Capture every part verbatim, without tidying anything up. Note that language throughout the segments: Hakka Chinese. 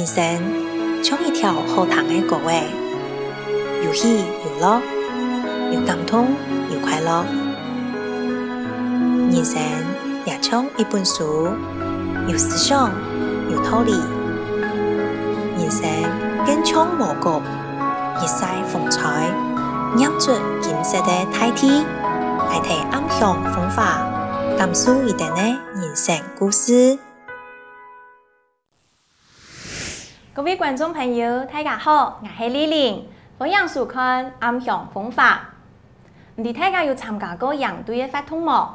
生像一條好聽个歌仔，有喜有樂，有感動有快樂。人生也像一本書，有思想，有道理。人生更像禾穀，日曬風吹，染出金色个大地。來聽暗香風華，感受一點个人生故事。 各位觀眾朋友，大家好，𠊎係麗玲，歡迎收看《暗香風華》。毋知大家有參加過營隊个活動無？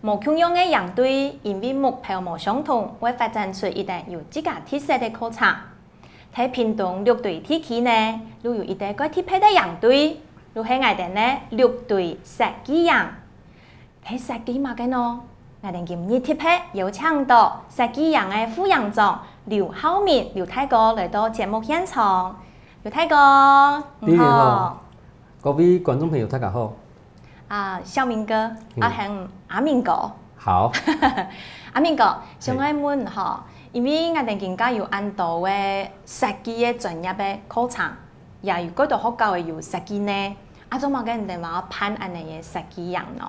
無共樣个營隊，因為目標無相同，會發展出一個有自家特色个課程。在屏東六堆地區呢，就有一個蓋特別个營隊，就係𠊎兜呢六堆設計營。 係設計麼个呢？𠊎兜今日特別邀請到設計營个副營長劉浩明劉大哥來到節目現場。劉大哥，你好。你好。各位觀眾朋友，大家好。啊，小明哥，嗯。啊，喊阿明哥。好。阿明哥，想愛問吼，因為𠊎兜今下有恁多个設計个專業个課程，也有幾多學校个有設計呢？啊，做麼个你兜嘛辦恁呢个設計營呢？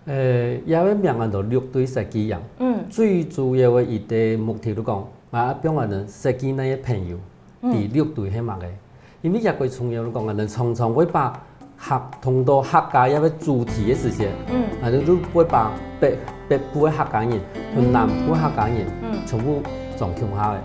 呃，這個名安到六堆設計營。嗯。最主要个一個目的就講，啊，放𠊎兜設計內个朋友，嗯。知六堆係麼个。因為這個重要就講，𠊎兜常常會把客，談到客家這個主題个時節，嗯。𠊎兜就會把北，北部个客家人同南部个客家人，嗯。全部裝共下个。哦。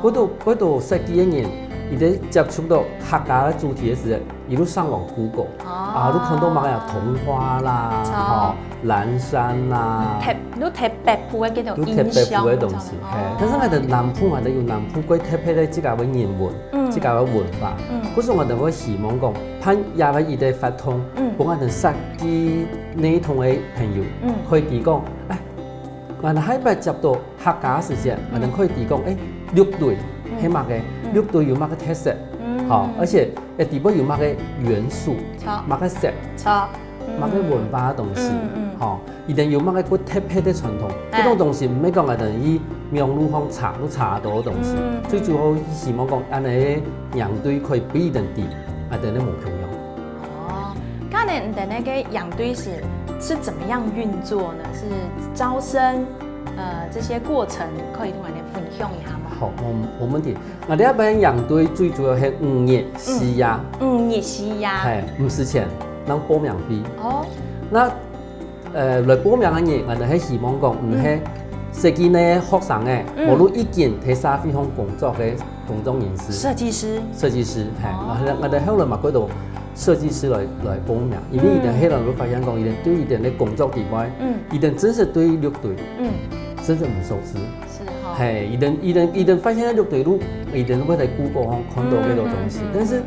該兜，該兜設計个人，佢兜接觸到客家个主題个時節， 佢就上網Google，哦。啊，就看到麼个啊，桐花啦，著。吼，藍衫啦，特，就特別北部个該種就特別北部个東西，印象，嘿。哦。但是𠊎兜南部，𠊎兜有南部過特別个自家个人文，嗯。自家个文化。嗯。故所𠊎兜會希望講，辦這個一個活動，嗯。分𠊎兜設計內容个朋友，嗯。可以知講，哎， 𠊎兜下擺接到客家个時節，嗯。𠊎兜可以知講，哎，六堆係麼个？嗯。六堆有麼个特色？嗯。吼，而且，哎，底背有麼个元素？著。麼个色？著。麼个文化个東西？嗯，嗯。吼，佢兜有麼个較特別个傳統？哎。這種東西毋係講𠊎兜去網路上查就查得到个東西。嗯，嗯。最主要希望講，恁呢營隊可以分佢兜知，𠊎兜呢無共樣。 哦，該呢，你的那個營隊是，是怎麼樣運作呢？是招生，呃，這些過程可以同我們分享一下嗎？好，無，無問題。𠊎兜這擺營隊最主要係五日四夜。嗯，五日四夜。嘿，毋使錢，無報名費。哦。該 呃，來報名个人，𠊎兜係希望講，嗯。毋係設計个學生仔，嗯。無論已經在社會上工作个工作人士。設計師。設計師，嘿，哦。𠊎兜，𠊎兜後來嘛幾多設計師來，來報名，因為佢兜後來會發現講，佢兜對佢兜个工作地位，嗯。佢兜真實對六堆，嗯。真實毋熟悉。是吼。嘿，佢兜，佢兜，佢兜發現六堆路，佢兜會在Google上看到幾多東西，嗯，嗯，嗯，但是嗯。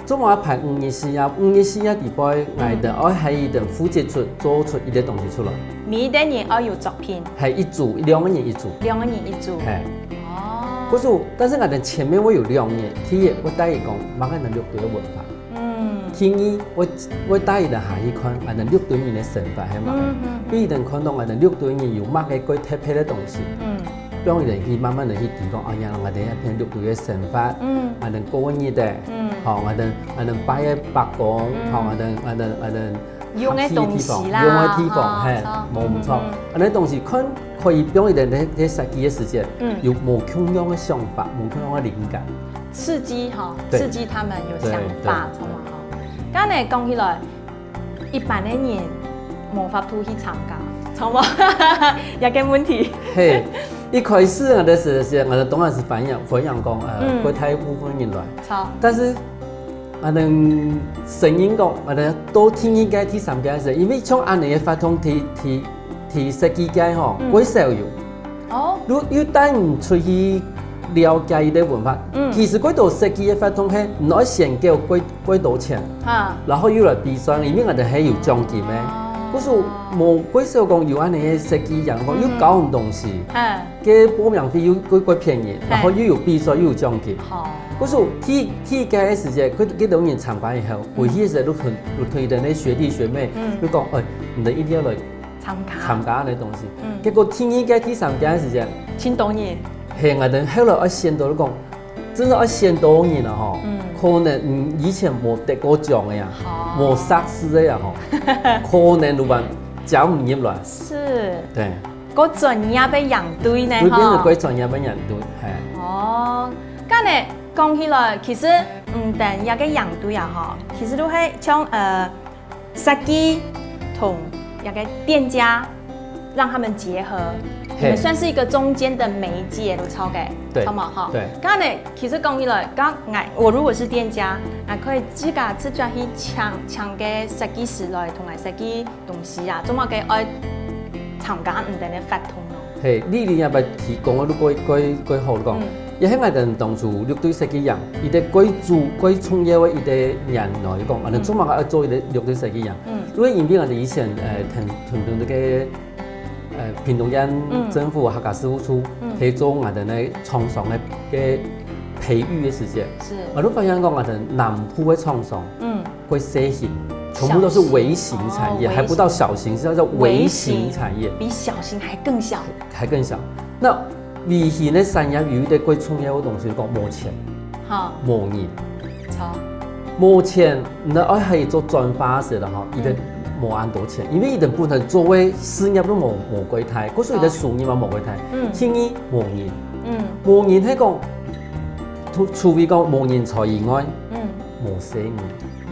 做麼个排五日四夜，五日四夜底背，嗯。𠊎兜愛喊佢兜負責出，做出一個東西出來。每一個人愛有作品。係一組，兩個人一組。兩個人一組。係。哦。故所，但是𠊎兜前面會有兩日，第一，會帶佢講，麼个係六堆个文化。嗯。第二，會，會帶佢兜下去看，𠊎兜六堆人个生活係麼个。嗯，嗯，嗯。分佢兜看到𠊎兜六堆人有麼个較特別个東西。嗯。 放佢兜去慢慢个去知講，哎呀，𠊎兜這片六堆个生活，嗯。𠊎兜過日仔，嗯。吼，𠊎兜，𠊎兜拜个伯公，嗯。吼，𠊎兜，𠊎兜，𠊎兜用个東西啦，客氣个地方，用个地方，吼，嘿，著，無毋著。嗯，嗯，嗯。恁呢東西看，可以放佢兜在，在設計个時節，嗯。有無共樣个想法，無共樣个靈感。刺激吼，對。刺激他們有想法，對，對，著無吼？對。剛才講起來， 一般个人無法度去參加，著無？這個問題。係，一開始𠊎兜係，係，𠊎兜當然係歡迎，歡迎講，呃，嗯。過大部分人來。著。但是，𠊎兜承認講，𠊎兜到第二屆、第三屆个時，因為像恁呢个活動，在，在，在設計界吼，嗯。較少有。 哦。又，又帶你出去了解佢个文化。嗯。其實較多設計个活動係，你愛先繳較，較多錢，哈。然後又來比賽，因為𠊎兜係有獎金个。哦。故所無，較少講有恁呢个設計營，嗯。又教你東西，哈。該報名費又較，較便宜，嘿。然後又有比賽，又有獎金。好。故所第，第一屆个時節，較，較多人參加以後，嗯。回去个時候，就同，就同佢兜个學弟學妹，嗯。就講，哎，你兜一定愛來 參加。參加恁呢東西。嗯。結果第二屆、第三屆个時節，真多人。係，𠊎兜後來愛選到講，真个愛選到人啊吼，嗯。可能，嗯，以前無得過獎个啊，好。無碩士个啊吼，可能就還招毋入來。是。對。過專業个營隊呢，就變成吼。過專業个營隊，嘿。哦，恁呢講起來，其實，嗯，等這个營隊啊吼，其實都係像，呃， 設計同這个店家，讓他們結合，你們嘿。算是一個中間的媒介，有著个，對，著無吼？對。該呢，其實講起來，該𠊎，我如果是店家，𠊎可以自家直接去請，請个設計師來同𠊎設計東西啊，做麼个愛參加你等个活動咯？ 嘿，你這擺提供个都蓋，蓋，蓋好講。嗯。也係𠊎等當初六堆設計營，一个蓋主，蓋重要个一个原來講，𠊎等做麼个愛做一个六堆設計營？嗯。因為因為𠊎等以前，呃，同，同，同該个，呃，屏東縣嗯。政府客家事務處，嗯。去做𠊎等个廠商个，个培育个時節，是。𠊎都發現講𠊎等南部个廠商，嗯。 會細型，全部都是微型產業，小型。還不到小型，是叫做微型產業。微型，比小型還更小。還更小。那微型个產業有一个最重要个東西，講無錢，好。無人。著。無錢，你愛去做轉化个時候吼，嗯。佢等無恁多錢，因為佢等本身做个事業都無，無幾大，故所佢等收入嘛無幾大。嗯。第二，無人。嗯。無人係講，除，除非講無人才以外，嗯。無細人。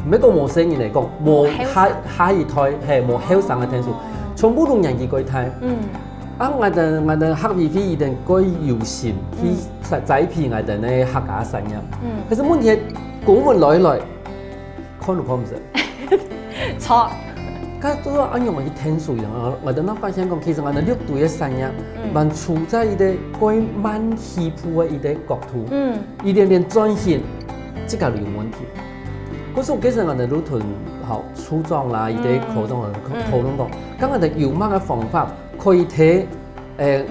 毋係講無細人來講，無下，無後生。下一代，嘿，無後生个天數，哦。全部都年紀過大。嗯。啊，𠊎等，𠊎等客委會一定過有心去嗯。栽，栽培𠊎等个客家產業。嗯。可是問題係，公文來來，看都看毋識。著。該都要恁樣去天數一樣啊，𠊎等發現講，其實𠊎等六堆个產業，嗯。蠻處在一个過慢起步个一个角度。嗯。一點點轉型，這个就有問題。 故所其實𠊎等都同，好，處長啦，佢等嗯。科長啊，嗯。討論講，該𠊎等有麼个方法可以提，呃，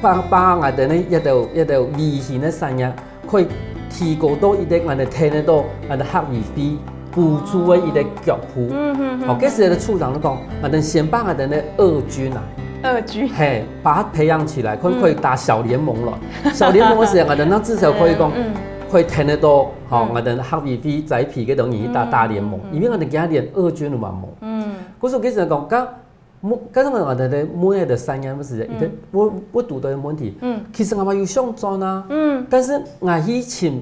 把，把𠊎等个一兜，一兜微型个產業，可以提高到一个𠊎等聽得到，𠊎等客委會補助个一个腳步。嗯，嗯，嗯，好，該時个處長就講，𠊎等先把𠊎等个二軍啊，二軍。嘿，把它培養起來，可以，嗯。可以打小聯盟了。小聯盟个時候，𠊎等那至少可以講，嗯，嗯。可以聽得到 吼，嗯。𠊎等客委會栽培个東西去打，嗯，大聯盟，嗯，嗯。因為𠊎等今年二軍嘛無。嗯。故所其實講，該，該種𠊎等个每一个產業个時間，嗯。一定會，會堵到个問題。嗯。其實𠊎嘛有想轉啊，嗯。但是𠊎去尋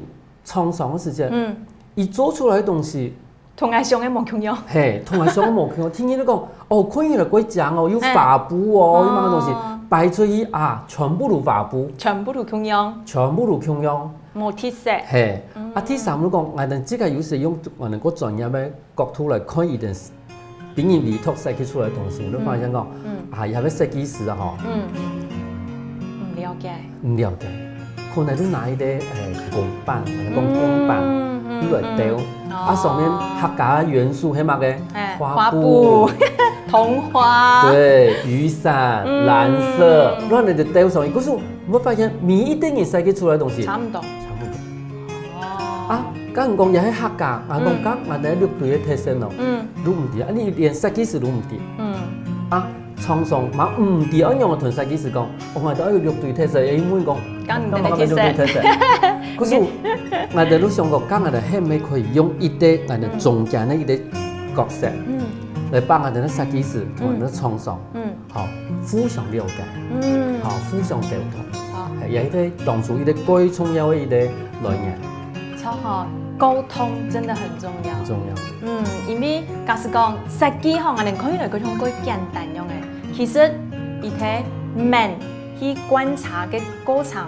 廠商个時間，嗯。佢做出來个東西，同𠊎想个無共樣。嘿，同𠊎想个無共樣。聽佢講，哦，看起來蓋靚哦，有花布哦，哎。有麼个東西，哦。擺出去啊，全部都花布。全部都共樣。全部都共樣。無特色。嘿，嗯。啊，第三就講，𠊎等自家有時用𠊎等較專業个角度來看佢等，別人委託設計出來个東西，你發現講，嗯。啊，這个設計師啊，吼，嗯。毋了解。毋了解。可能就拿一个，誒，公版，𠊎等講公版，嗯，嗯，又來雕，嗯。啊，上面客家元素係麼个？哎，花布。花布，桐花。對，雨傘，嗯。藍色，亂了就雕上去。可是 你會發現每一個人設計出來个東西差毋多。差毋多。哦。啊，該人講也係客家，啊，講，嗯。該𠊎等六堆个特色咯，嗯。都毋知，啊，你連設計師都毋知。嗯。啊，廠商嘛毋知，愛仰般同設計師講，哦，𠊎等愛有六堆特色，因為講，該你等个特色。該𠊎等六堆特色。可是，𠊎等都想講，該𠊎等係毋係可以用一個𠊎等中間个一個角色，嗯。來幫𠊎等个設計師同𠊎等个廠商，嗯。 好，互相了解，嗯。好，互相溝通。好。係，也係一個當初一個最重要个一個來源。著吼，溝通真的很重要。很重要。嗯，因為假使講設計吼，𠊎等看起來好像蓋簡單樣誒，其實佢个慢去觀察个過程，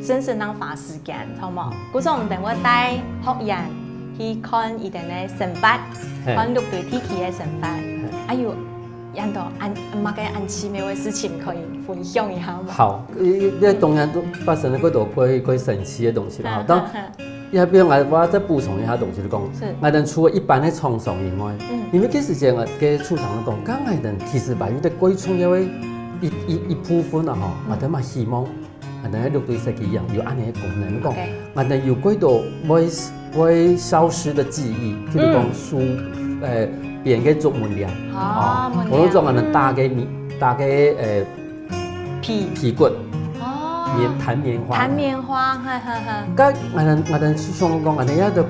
真係愛花時間，著無？故所𠊎等會帶學員去看佢等个生活，嘿。看六堆地區个生活。嘿。還有 恁多恁，麼个恁奇妙个事情可以分享一下嗎？好，呃，這當然都發生了幾多幾，幾神奇个東西啦。哈，當，哈，哈。也比如𠊎，𠊎再補充一下東西，就講，是。𠊎等除了一般个廠商以外，嗯。因為該時節𠊎个處長就講，該𠊎等其實還有一個最重要个一，一，一部分啊，吼，嗯。𠊎等嘛希望 𠊎等个六堆設計營有恁樣个功能，你講，OK。𠊎等有幾多會，會消失个技藝，譬如講，嗯。書，呃，編个竹門簾，哦，哦，門簾。或者講𠊎等打个米，打个，呃，被。被骨。哦。棉，弹棉花。弹棉花，哈哈哈。該𠊎等，𠊎等想講，𠊎等這兜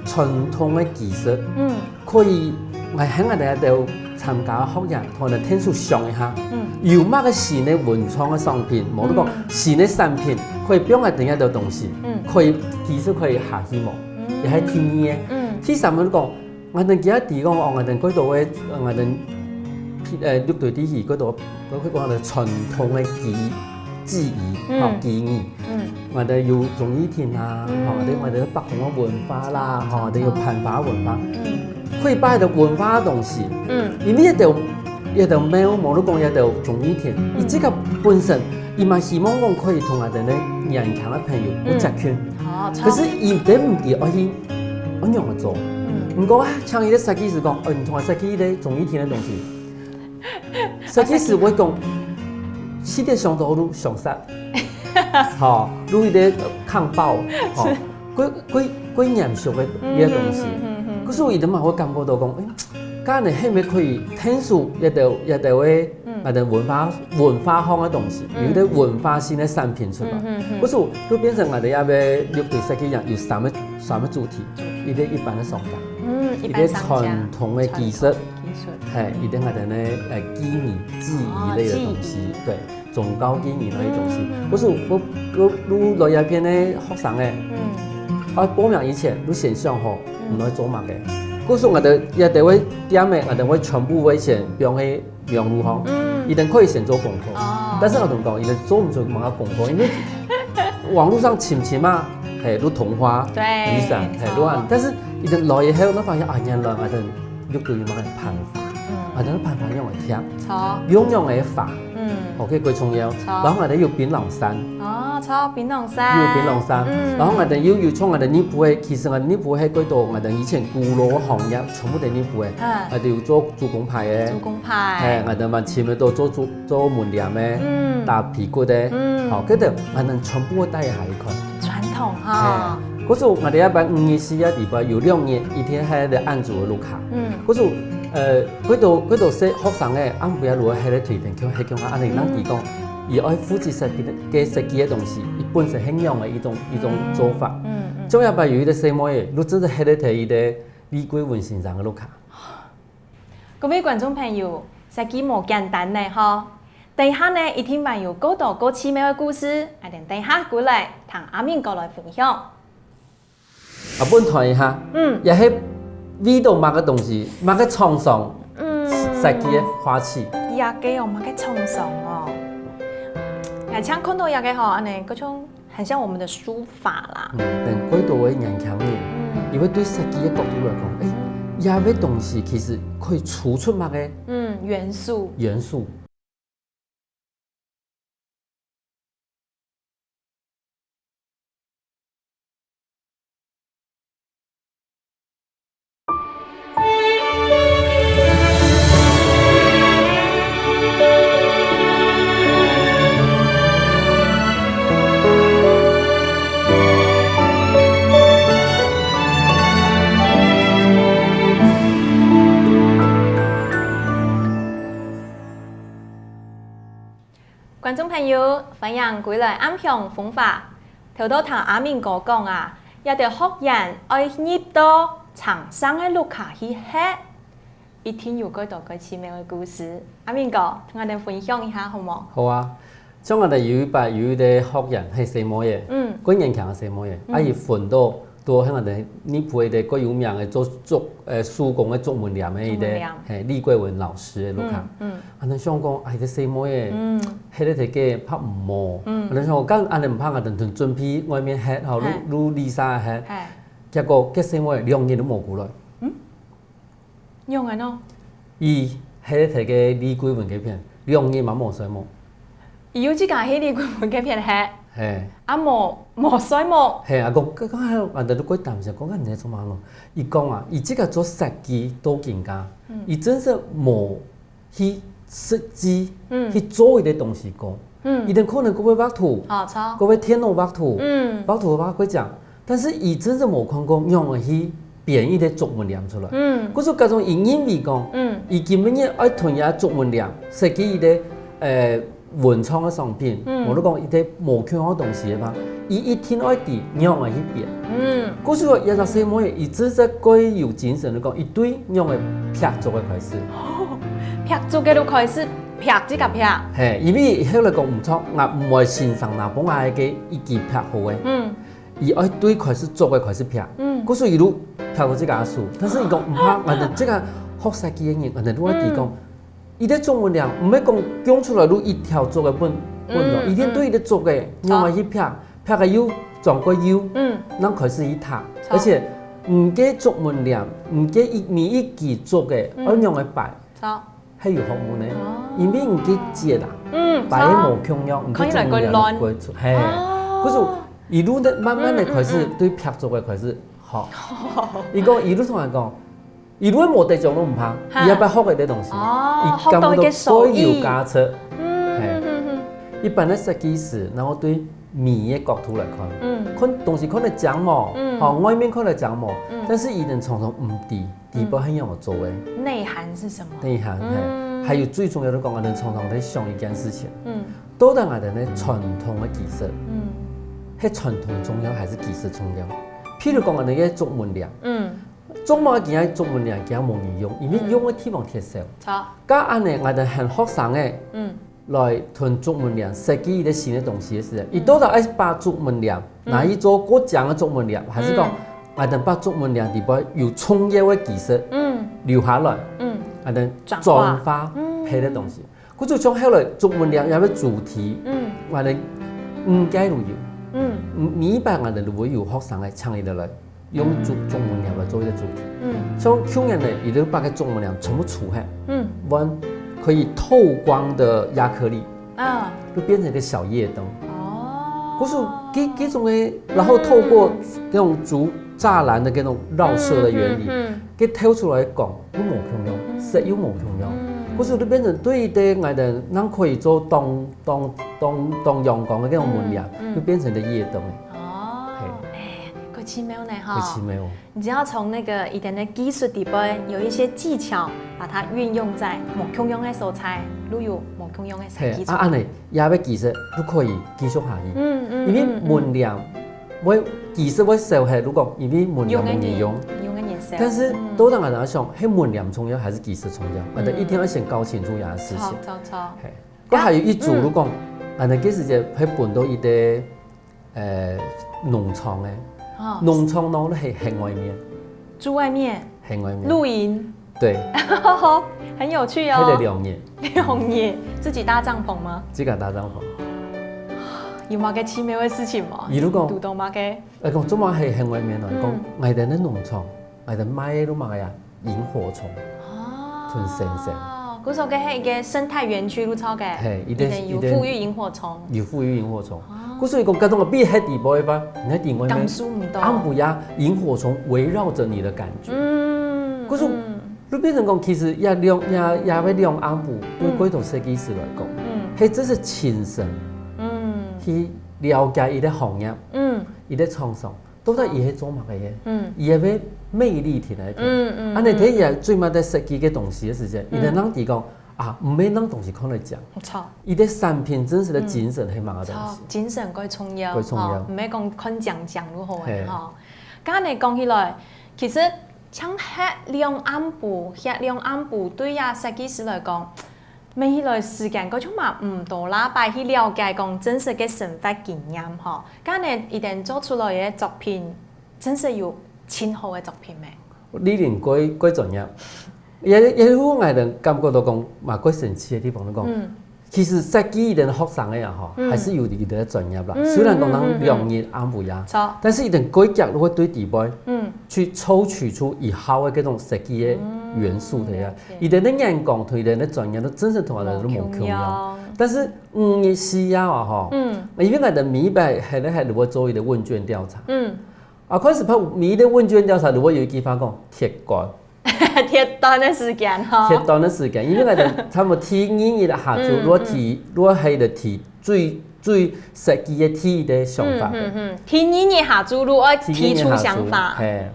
傳統个技術，嗯。可以，𠊎喊𠊎等這兜參加學員，同𠊎等𢯭手想一下，嗯。有麼个新个文創个商品，無就講，嗯。新个產品，可以放𠊎等這兜東西，嗯。可以，技術可以下去無？嗯。這係第二个。嗯。第三个就講， 𠊎等今日提講哦，𠊎等過多个，呃，𠊎等，呃，六堆地區過多，過去講个傳統个技，技藝，嗯。吼，技藝。嗯。𠊎等有忠義亭啊，嗯。吼，𠊎等，𠊎等北港个文化啦，吼，𠊎等有攀花文化。嗯。可以擺个文化个東西，嗯。因為這兜，這兜廟，無論講這兜忠義亭，嗯。佢自家本身，佢嘛希望講可以同𠊎等个年輕个朋友有接近。嗯。哦，可是佢等毋知愛去 仰般做。嗯。毋過啊，像一個設計師講，哦，你同𠊎設計一個忠義亭个東西。設計師會講，四點鐘到路上山，吼，錄一個，呃，看報，吼，是。過，過，過嚴肅个一個東西。嗯，嗯，嗯，嗯，嗯。可是佢等嘛會感覺到講，誒，該恁樣係毋係可以𢯭手一兜，一兜个 嗯。𠊎等文化，文化項个東西，嗯。有一個文化性个產品出來。嗯，嗯，嗯。故所就變成𠊎等這位六堆設計營有三個，三個主題，主題。一個一般个商家，嗯，一般商家。一個傳統个技術，傳統技術。嘿，一個𠊎等个，呃，技藝，技藝類个東西，哦，技藝。對，宗教技藝類个東西。嗯。故所𠊎，𠊎，𠊎來這片个學生仔，嗯。啊，報名以前，𠊎先想好，嗯。𠊎愛做麼个。故所𠊎等這兜个店仔，𠊎等會全部會先放去 網路項，嗯。佢等可以先做功課。哦。但是𠊎同你講，佢等做毋出麼个功課，因為網路上尋尋啊，嘿，就桐花、對，雨傘，嘿，沒錯。就恁樣。但是佢等來以後，𠊎發現啊，原來𠊎等六堆有麼个攀花，嗯。𠊎等攀花仰般个貼，著。仰般个花，嗯。OK，過重要。著。然後𠊎等有檳榔山，哦，著，檳榔山。有檳榔山，嗯。然後𠊎等又有像𠊎等內埔个，其實𠊎等內埔个過多，𠊎等以前古老个行業全部在內埔个，嗯。𠊎等有做 做竹工牌个，竹工牌。嘿，𠊎等嘛尋得到做，做，做門簾个，嗯。打皮骨个，嗯。吼，這兜𠊎等全部會帶下去看。傳統哈。嘿，故所𠊎等這擺五月、四月禮拜有兩日，一定係在安祖个路口。嗯。故所，呃，過多，過多學生仔，暗晡夜如果係在推廣，像係講啊，恁樣人佢講，嗯。佢愛負責設計个，个設計个東西，佢本身係仰个一種，一種做法。嗯，嗯，嗯。像這擺有一個細妹仔，就真係在一個李桂文先生个路口。 各位觀眾朋友，實在無簡單呢吼。等一下呢，一定還有更多更奇妙个故事，𠊎等等一下過來聽阿明哥來分享。啊，問題一下，嗯。這係為著麼个東西，麼个廠商，嗯。設計个花器？這個哦，麼个廠商哦？𠊎正看到這個吼，恁樣，各種 很像我們的書法啦。嗯，等過多个年輕人，嗯。佢會對設計个角度來講，誒，這個東西其實可以抽出麼个？嗯，元素。元素。 觀眾朋友，歡迎歸來暗香風華。頭到聽阿明哥講啊，這兜學員愛入到廠商个屋下去歇，一定有蓋多蓋奇妙个故事。阿明哥，同𠊎兜分享一下好無？好啊，像𠊎兜有一擺有一個學員係細妹仔，嗯。過年輕个細妹仔，嗯。啊，佢分到 都係𠊎兜內埔个蓋有名个做，做，呃，手工个竹門簾个一個，竹門簾。嘿，李桂文老師个屋下。嗯，嗯。啊，𠊎想講，哎，這細妹仔，嗯。歇在該个怕毋好。嗯。啊，𠊎想講，恁樣毋怕，𠊎兜準備外面歇，吼，嘿。就，就裡下歇。嘿。結果，該細妹仔兩日都無過來。嗯？ 仰般呢？佢歇在該李桂文該片，兩日嘛無睡目。佢又自家去李桂文該片歇。嘿。啊，無，無睡目。嘿，啊，講，講，講，𠊎兜都過擔心，講，恁樣做麼个咯？佢講啊，佢自家做設計到今下，嗯。佢真正無去設計，嗯。去做一個東西過。 嗯。佢兜可能過會畫圖，哦，著。過會電腦畫圖，嗯。畫圖畫過靚，但是佢真正無看過仰般去編一個竹門簾出來。嗯。故所該種佢認為講，嗯。佢今晡日愛同這竹門簾設計一個，呃，文創个商品，無論講一个無共樣个東西个話，佢一定愛知仰仔去編。故所這隻細妹仔，佢真實蓋有精神，就講佢對仰仔劈竹仔開始。劈竹仔就開始劈，自家劈。嘿，因為後來講毋著，𠊎毋會先生拿分𠊎个一支劈好个。佢愛對開始竹仔開始劈，故所佢就劈到自家手。但是佢講毋怕，𠊎等自家學設計个人，𠊎等就愛知講，佢个竹門簾毋係講降出來就一條竹仔分分咯，一定對佢个竹仔仰仔去劈，劈个又長過幼，正開始去搭，而且你个竹門簾，你个一每一支竹仔愛仰仔擺。 係有學問个，因為你个節啊，擺个無共樣，你个竹門簾會出，嘿，故所一路个慢慢个開始對劈竹仔開始學。佢講一路同𠊎講，一路無得獎都毋怕，佢也愛學个這東西，哦，佢感覺到蓋有價值。嘿，一般个設計師，然後對美个角度來看，看東西看得靚無，吼，外面看得靚無，但是佢等常常毋知。 底背係仰仔做个。內涵是什麼？內涵，嘿，還有最重要个講，𠊎等常常在想一件事情，到底𠊎等个傳統个技術，係傳統重要還係技術重要？譬如講，𠊎等个竹門簾，做麼个今日竹門簾今日無人用，因為用个地方忒少。著，該恁仔，𠊎等喊學生仔，來同竹門簾設計一個新个東西个時，佢到底愛把竹門簾拿去做過靚个竹門簾，還係講，𠊎等把竹門簾底背有重要个技術留下來，𠊎等轉化別个東西。故所像後來竹門簾這個主題，𠊎等五屆都有，每一擺𠊎等都會有學生來請佢等來。 用竹竹門簾來做一個主題。像舊年呢，佢就把該竹門簾全部除忒，換可以透光的壓克力，啊，就變成一個小夜燈。哦，故所這這種个，然後透過那種竹柵欄的那種繞射的原理，給透出來光又無共樣，色又無共樣。故所就變成對於𠊎等正可以做當當當當陽光的那種門簾，就變成一個夜燈。哦，嘿。哎，夠奇妙呢哈。很奇妙。你只要從那個佢等个技術底背有一些技巧，把它運用在無共樣个所在，又有無共樣个設計出來。嘿，啊恁仔，這個技術就可以繼續下去。嗯嗯，因為門簾會技術會少忒，如果因為門簾無人用，用个顏色，但是到底𠊎等想，係門簾重要還係技術重要？𠊎等一定愛先搞清楚這個事情。著著著，嘿，該還有一組，如果𠊎等該時節會分到一個 呃，農場个，哦，農場呢係很外面，住外面很外面。露營，對，很有趣還得哦。兩年，兩年，自己搭帳篷嗎？自家搭帳篷。有麼个奇妙个事情嗎？你如果堵到麼个？呃，講做麼係很外面咯？講，𠊎等个農場，𠊎等賣个都賣啊，螢火蟲，哦，很神聖。故所該係一個生態園區，就著个，嘿，一定有富裕螢火蟲，有富裕螢火蟲。故所講，該種个必黑底背吧，你在頂外面，感受毋到。暗晡夜螢火蟲圍繞著你的感覺。嗯，故所，就變成講，其實也兩也也會兩暗晡，對規頭設計師來講，係這係親身嗯去了解一個行業，嗯一個廠商，到底佢係做麼个个，嗯佢个魅力在哪裡？嗯嗯，恁仔，佢也最尾在設計个東西个時節，佢个人知講啊，毋係人東西看來靚，著。佢个產品真實个精神係麼个東著，西。精神蓋重要，蓋重要哦，毋係講看靚靚就好嘿个吼。該恁仔講起來，其實像歇兩暗晡，歇兩暗晡對這設計師來講，每一來時間，該就嘛毋多啦，擺去了解講真實个生活經驗吼。該恁仔一定做出來个作品，真實有盡好个作品咩？你人蓋蓋專業，也也有𠊎等感覺到講，嘛蓋神奇个地方，就講，嗯其實設計佢等學生个啊吼，嗯還係有佢等个專業啦。嗯雖然講人兩日暗晡夜，著，但是佢等蓋遽都會對底背嗯去抽取出佢好个這種設計个元素个啊嗯了解。佢等个眼光同佢等个專業都真實同人都無共樣。樣。但是五日四夜啊吼，嗯因為𠊎等每一擺還係還會做一個問卷調查，嗯，啊，開始拍每一個問卷調查，如果有一句話講鐵杆，鐵段个時間吼，鐵段个時間，因為𠊎等差不多第二日下晝，嗯如果提如果係个提最最實際个第一個想法个，嗯嗯，第二日下晝就愛提出想法，嘿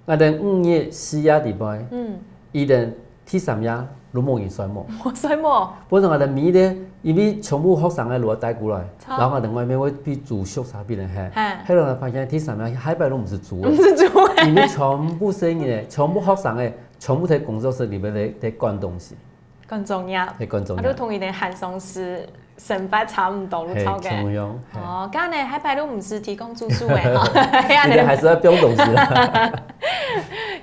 ，𠊎等五日四夜底背，嗯佢等第三夜都無人睡目。無睡目。本來𠊎兜每日，因為全部學生个路帶過來，著。然後𠊎兜外面會去煮熟茶俾人喝。嘿。後來發現第三日，下擺都毋使煮了。毋使煮了。因為全部細人仔，全部學生个，全部在工作室裡面在，在趕東西。趕作業。在趕作業。啊，就同佢兜閒上時生活差毋多，就嘿，差个。共樣，嘿。哦，該呢，下擺都毋使提供住宿个吼。你兜還是愛放東西啦。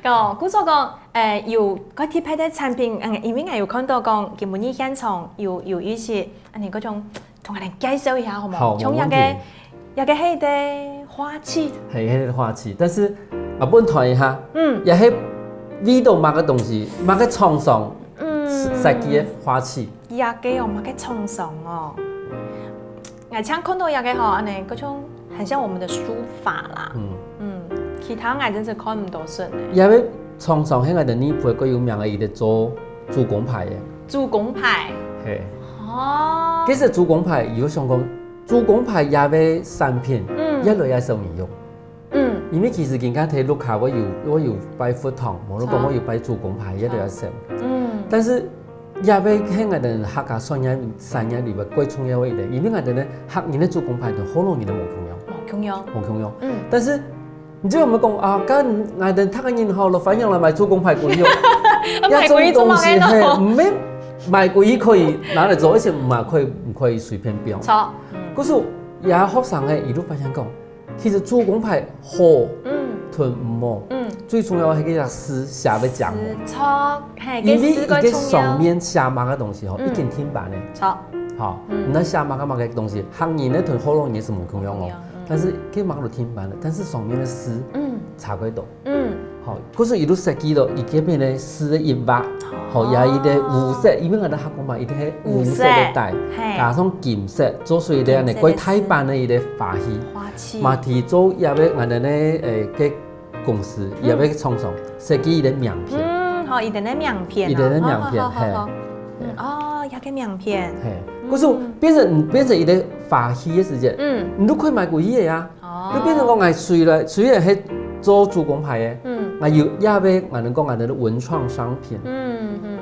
講，故所講， 誒，有个特別个產品，嗯，因為𠊎有看到講，今晡日現場有，有一些，恁呢，該種，同𠊎兜介紹一下好無？好，像這個，無問題。這個係个花器。係，係花器，但是，啊，分你看一下，嗯。這係為著麼个東西，麼个廠商，嗯。設計个花器。這個哦，麼个廠商哦。 𠊎正看到這個吼，恁呢，該種很像我們的書法啦。嗯。嗯，其他𠊎真是看毋到順呢。這個廠商係𠊎兜內埔个最有名个一個做祖公牌个。祖公牌。嘿。哦。其實祖公牌，有想講，祖公牌這個產品，嗯。越來越少人用。嗯。因為其實今下在屋下會有，會有拜佛堂，無論講會有拜祖公牌，越來越少。嗯。但是 這個係𠊎兜客家產業，產業裡背最重要个一點，因為𠊎兜呢，客人个祖公牌同學老人个無共樣。無共樣。無共樣。嗯。但是，你就有無講啊，該𠊎兜客家人吼，都歡迎來買祖公牌歸用。啊，買歸做麼个呢？這種東西，嘿，毋係買歸可以拿來做，而且毋係可以，毋可以隨便放。著。嗯。可是，這學生个一路發現講， 其實祖公牌好，嗯。同毋好，嗯。最重要个係該隻字寫个正好。字，著，嘿，因為佢个上面寫麼个東西吼，嗯。已經定版个。著。好，嗯。你寫麼个麼个東西，客人个同學老人个係無共樣哦。無共樣，嗯。但是該麼个都定版个，但是上面个字，嗯。差幾多。嗯。 好，故所佢就設計了，佢這片呢，字个一畫，好，也一個烏色，因為𠊎兜客家嘛，一定係烏色个底，烏色，嘿。加上金色，做出一個恁呢，金色个字。過大版个一個花器。花器。嘛，提做也為𠊎兜呢，誒，个公司，嗯。也為廠商設計一個名片。嗯，好，一個个名片哦。一個个名片，好，好，好，好。嘿。嗯，哦，一個名片。嘿，嗯。故所變成，變成一個花器个時節，嗯。你都可以買歸去个呀。 哦。就變成講𠊎雖然，雖然係做祖公牌个，嗯。𠊎有也會，𠊎兜講𠊎兜个文創商品。嗯，嗯。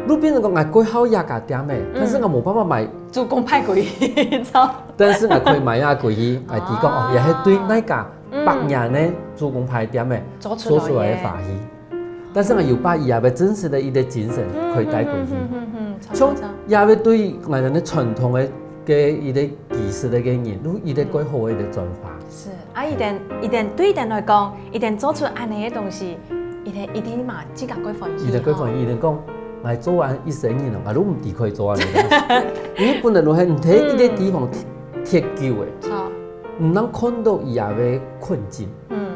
就變成講𠊎過好這家店个，嗯。但是𠊎無辦法買。祖公牌歸去，著。但是𠊎可以買這歸去，𠊎知講，哦，哦。也係對該家，嗯。百年个祖公牌店个，做出來个。做出來个花器。 但是𠊎有把佢也个真實个一個精神可以帶過去。嗯，嗯，嗯，嗯，嗯，著，像著，著。也个對𠊎兜个傳統个，个一個技術个个人，有一個過好个一個轉化。是，啊，一定，一定，對一定來講，一定做出恁呢个東西，一定，一定嘛，自家過歡喜，一定過歡喜，吼。一定講，𠊎做恁一生人咯，𠊎都毋知可以做恁呢个東西。因為本來就係你在一個地方忒，嗯。忒久个，著。你正看到佢也个困境。嗯。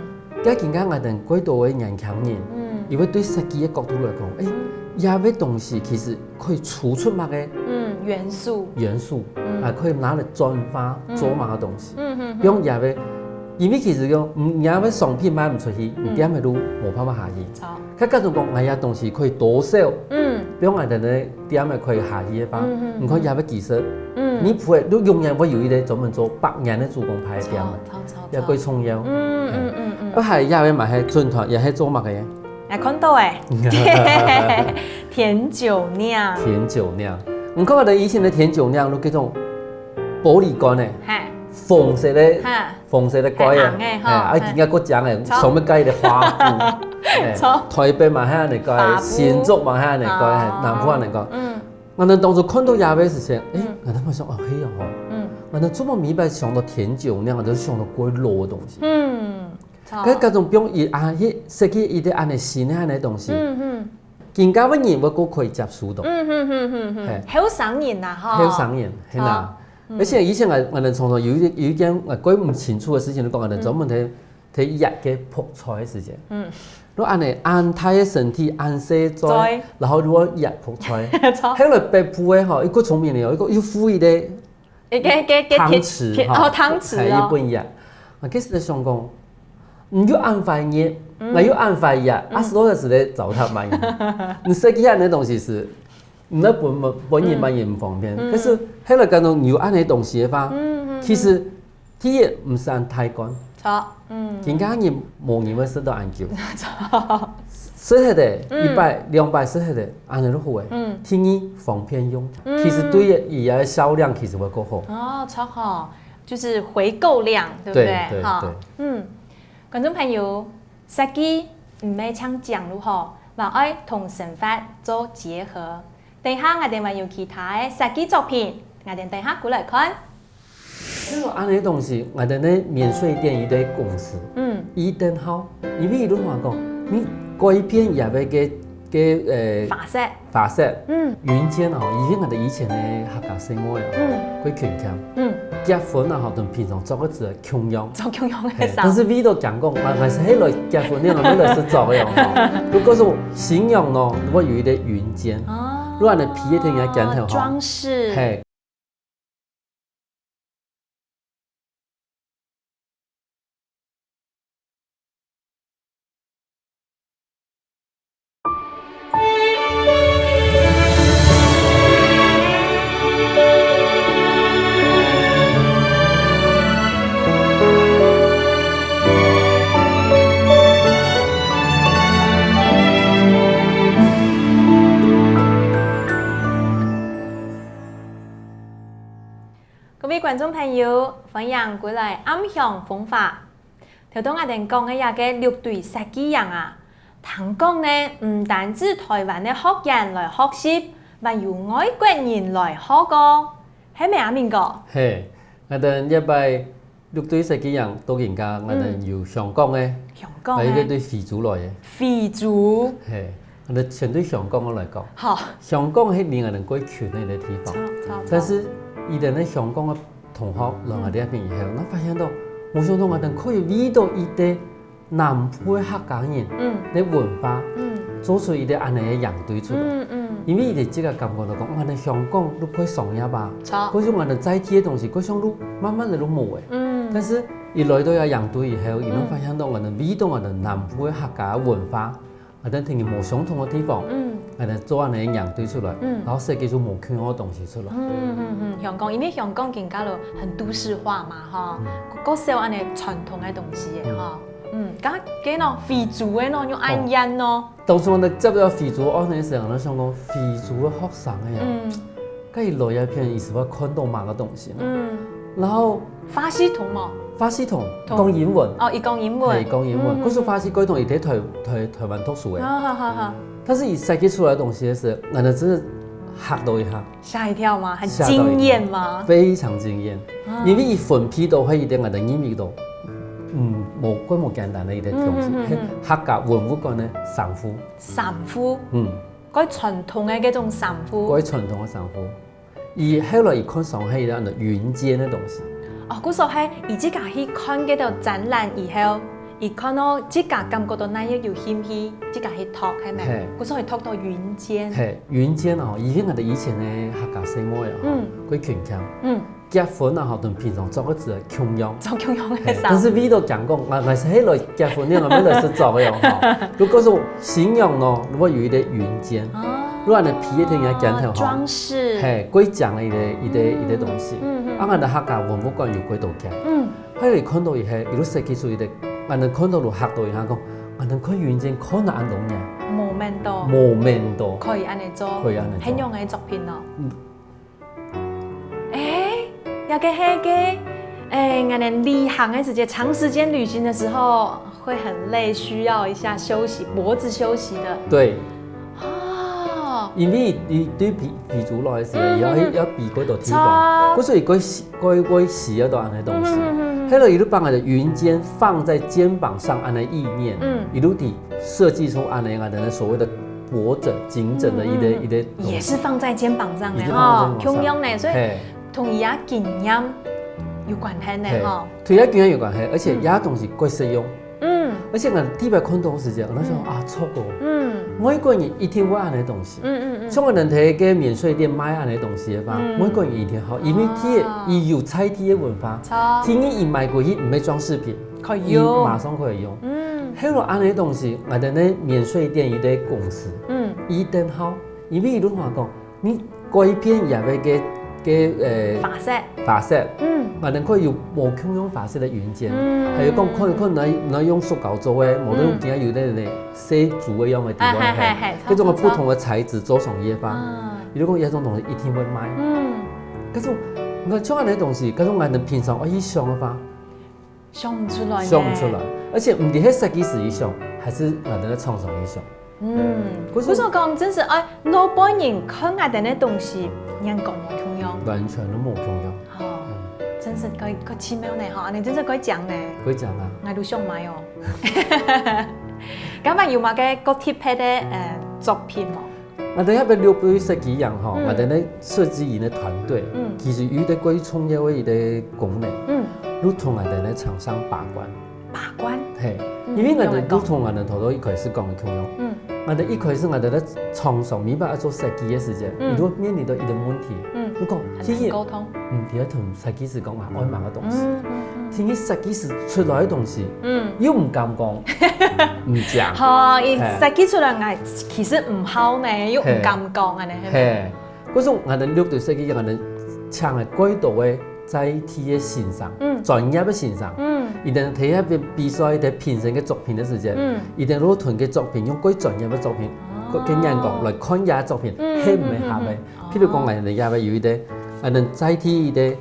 該今下𠊎兜過多个年輕人，嗯。佢會對設計个角度來講，誒，嗯。這个東西其實可以抽出麼个，嗯，元素。元素，嗯。啊，可以拿來轉化，嗯。做麼个東西。嗯，嗯，嗯。比如這个，因為其實講，嗯，這个商品賣毋出去，嗯。你店个都無辦法下去。著。佢各種講，哎呀，東西可以多銷，嗯。比如𠊎兜个店个可以下去个話，嗯，嗯，你看這个技術，嗯。你不會，都永遠會有一個專門做百年个祖公牌个店个。著，著，著。 也過重要。嗯，嗯，嗯，嗯。啊，還有个嘛，還準頭，也係做麼个？來看到誒，甜酒釀。甜酒釀。你看𠊎兜以前个甜酒釀，都該種玻璃罐个，嘿。紅色个，嘿。紅色个蓋个，嘿，紅个吼，啊，嘿。今个過獎个，著。上面蓋个花布，嘿，著。台北嘛，還恁呢蓋，花布。新竹嘛，還恁呢蓋，嘿，哦。南部恁呢蓋。嗯。 𠊎兜當初看到這个時節，誒，嗯。𠊎兜會想，哦，係啊吼。嗯。𠊎兜做麼每擺想到甜酒釀，𠊎兜想到過老个東西。嗯，著。該，該種放一，啊，佢設計一個恁呢新个恁呢東西。嗯，嗯。今下个人會過可以接受到。嗯，嗯，嗯，嗯，嗯。嘿。後生人啊，吼。後生人，係啦。著。嗯。而且以前𠊎，𠊎兜常常有一，有一件𠊎過毋清楚个事情，就講𠊎兜專門在 在挖該覆菜个時節。嗯。你恁呢恁大个身體，恁細个嘴，嘴。然後你挖覆菜。著。後來北部个吼，佢過聰明个哦，佢過又附一個一個，一個，一個湯匙，鐵，鐵，吼，哦，湯匙哦。哎，佢分挖。啊，其實想講，你又恁壞捏，嗯。𠊎又恁壞挖，嗯。啊，所以係在糟蹋嘛。你設計恁呢東西係，你那本，本人嘛也毋方便。嗯。可是後來感覺你有恁呢東西个話，嗯，嗯，其實 第一，毋使恁大罐。著，嗯。今下人無人會食到恁久。著。食忒个，嗯。一擺、兩擺食忒个，恁樣就好个。嗯。第二，方便用。嗯。其實對佢个銷量其實會較好。哦，著吼，就是回購量，對不對？對，對，哈，對。嗯，觀眾朋友，設計毋係淨靚就好，還愛同生活做結合。等一下，𠊎兜還有其他个設計作品，𠊎兜等一下過來看。 就恁樣个東西，𠊎兜个免稅店一個公司，嗯。佢當好，因為佢就同𠊎講，你改變佢个个个呃花色。花色，嗯。雲肩哦，因為𠊎兜以前个客家細妹啊，嗯。過勤儉，嗯。結婚啊吼，同平常著个係共樣，著共樣个衫。但是味道講講，𠊎𠊎係來結婚，你𠊎來食著个哦。如果係新娘呢，會有一個雲肩，哦。如果你披一天个肩頭吼，裝飾，嘿， 各位觀眾朋友，歡迎歸來暗香風華。頭到𠊎兜講个這個六堆設計營啊，聽講呢，毋單止臺灣个學員來學習，還有外國人來學哦，係無啊，明哥？嘿，𠊎兜這擺六堆設計營到今下，𠊎兜有香港个，香港个。還有一個對非洲來个。非洲。嘿，𠊎兜先對香港个來講。好。香港係離𠊎兜過近个一個地方，著，著，著。但是佢兜个香港个同學來𠊎這片以後，𠊎發現到，無想到𠊎兜可以遇到一個南部个客家人，嗯。个文化，嗯。做出一個恁樣个營隊出來。嗯，嗯。因為佢兜自家感覺到講，𠊎兜香港都過商業啊，著。過像𠊎兜在地个東西，過像都慢慢个都無个。嗯。但是佢來到這營隊以後，佢兜發現到𠊎兜遇到𠊎兜南部个客家文化， 𠊎兜同佢無相同个地方，嗯。𠊎兜做恁樣个營隊出來，嗯。然後設計出無共樣个東西出來。嗯，嗯，嗯，香港，因為香港今下都很都市化嘛，吼，嗯。較少恁樣傳統个東西个，嗯。吼。嗯，該該喏，非洲个喏，又恁樣喏。當初𠊎兜接到非洲案个時候，𠊎兜想講非洲个學生个啊，嗯。該佢來這片，佢係會看到麼个東西呢？嗯。然後 法式糖無？法式糖，糖。講英文。哦，佢講英文。嘿，講英文。嗯，嗯，嗯。故所法式果糖佢在臺臺臺灣讀書个。好，好，好，好。但是佢設計出來个東西个時，𠊎兜真个嚇到一下。嚇一跳嗎？很驚豔嗎？嚇到一跳。非常驚豔。啊。因為佢分配到係一個𠊎兜認為都，嗯，無，過無簡單个一個東西，嗯，嗯，嗯，嗯。係客家文物館个衫褲。衫褲。嗯。過傳統个該種衫褲。過傳統个衫褲。 佢後來佢看上係恁樣雲肩个東西。哦，故所係佢自家去看該兜展覽以後，佢看到自家感覺到哪一個有興趣，自家去擇，係無？嘿。故所佢擇到雲肩。嘿，雲肩哦，因為𠊎兜以前个客家細妹啊，嗯。過勤儉，嗯。結婚啊吼，同平常著个係共樣。著共樣个衫。嘿，但是味道講講，𠊎𠊎係來結婚，你𠊎愛來食著个哦，吼。如果係新娘呢，會有一個雲肩。哦。 如果你披一天个肩頭吼，裝飾。嘿，過靚个一個一個一個東西。嗯，嗯，啊，𠊎兜客家文物館有幾多件。嗯。還有看到一個，佢就設計出一個，𠊎兜看到就嚇到一下，講，𠊎兜看雲肩看了恁多年。無愐到。無愐到。可以恁樣做。可以恁樣做。很勇个作品哦。嗯。欸，這個係該，欸，𠊎兜旅行个時節，長時間旅行的時候， 會很累，需要一下休息，脖子休息的。對。哦。因為佢對非非洲來个時，嗯，佢愛嗯，嗯。愛飛過多地方，著。故所佢過需過過需要到恁樣東西。嗯，嗯，嗯，嗯。還有佢就把𠊎兜雲肩放在肩膀上恁樣个意念，嗯。佢就設計出恁樣个所謂个脖枕、頸枕个一個，嗯，嗯，嗯。一個東西。也是放在肩膀上的，也是放在肩膀上。吼，共樣呢，所以，嘿。同佢个經驗有關係呢，嘿。吼。 同佢个經驗有關係，而且這東西過實用。嗯。而且𠊎第一擺看到个時節，𠊎想，嗯。啊，著哦。嗯。外國人一定會恁樣个東西。嗯，嗯，嗯。像𠊎兜在該免稅店賣恁樣个東西个話，嗯。外國人一定好，因為佢个，啊。佢有在地个文化。著。第二，佢買過去毋係裝飾品，可以用。佢馬上可以用。嗯。還有恁樣个東西，𠊎兜个免稅店一個公司，嗯。佢當好，因為佢就同𠊎講， 你改變佢个个个呃花色，花色，嗯，𠊎等可以有無共樣花色个雲氈，嗯，還有講可能可能來來用塑膠做个，無論今仔有个細竹个樣个地方，係係係係，該種个不同个材質做成个花，佢就講這種東西一定會賣。嗯，可是你看像恁樣个東西，可是𠊎等平常愛去想个話， 想毋出來呢。想毋出來，而且毋知係設計師佢想，還係𠊎等个廠商佢想。嗯，故所講，真係愛外背人看𠊎等个東西，眼光無共樣。完全都無共樣。哦，真係蓋蓋奇妙呢，吼，恁樣真係蓋靚呢。蓋靚啊！𠊎都想買哦。今日有麼个較特別个呃作品無？ 𠊎等這擺六堆設計營吼，𠊎等个設計營个團隊，其實有一個最重要个一個功能，就同𠊎等个廠商把關。把關？係，因為𠊎等就同𠊎等頭頭一開始講个共樣，𠊎等一開始𠊎等个廠商明白愛做設計个時節，佢就面臨到一個問題，就講，既然溝通，毋知愛同設計師講嘛，愛麼个東西，聽佢設計師出來个東西，又毋敢講，毋講。好，佢設計出來，𠊎 其實毋好呢，又毋敢講恁樣，係無？係，故所𠊎等六堆設計，𠊎等請个蓋多个在地个先生，專業个先生，佢等在該比賽、在評審个作品个時節，佢等就同个作品用蓋專業个作品，个眼光來看這作品，係毋係合个？譬如講，𠊎等這位有一個，𠊎等在地个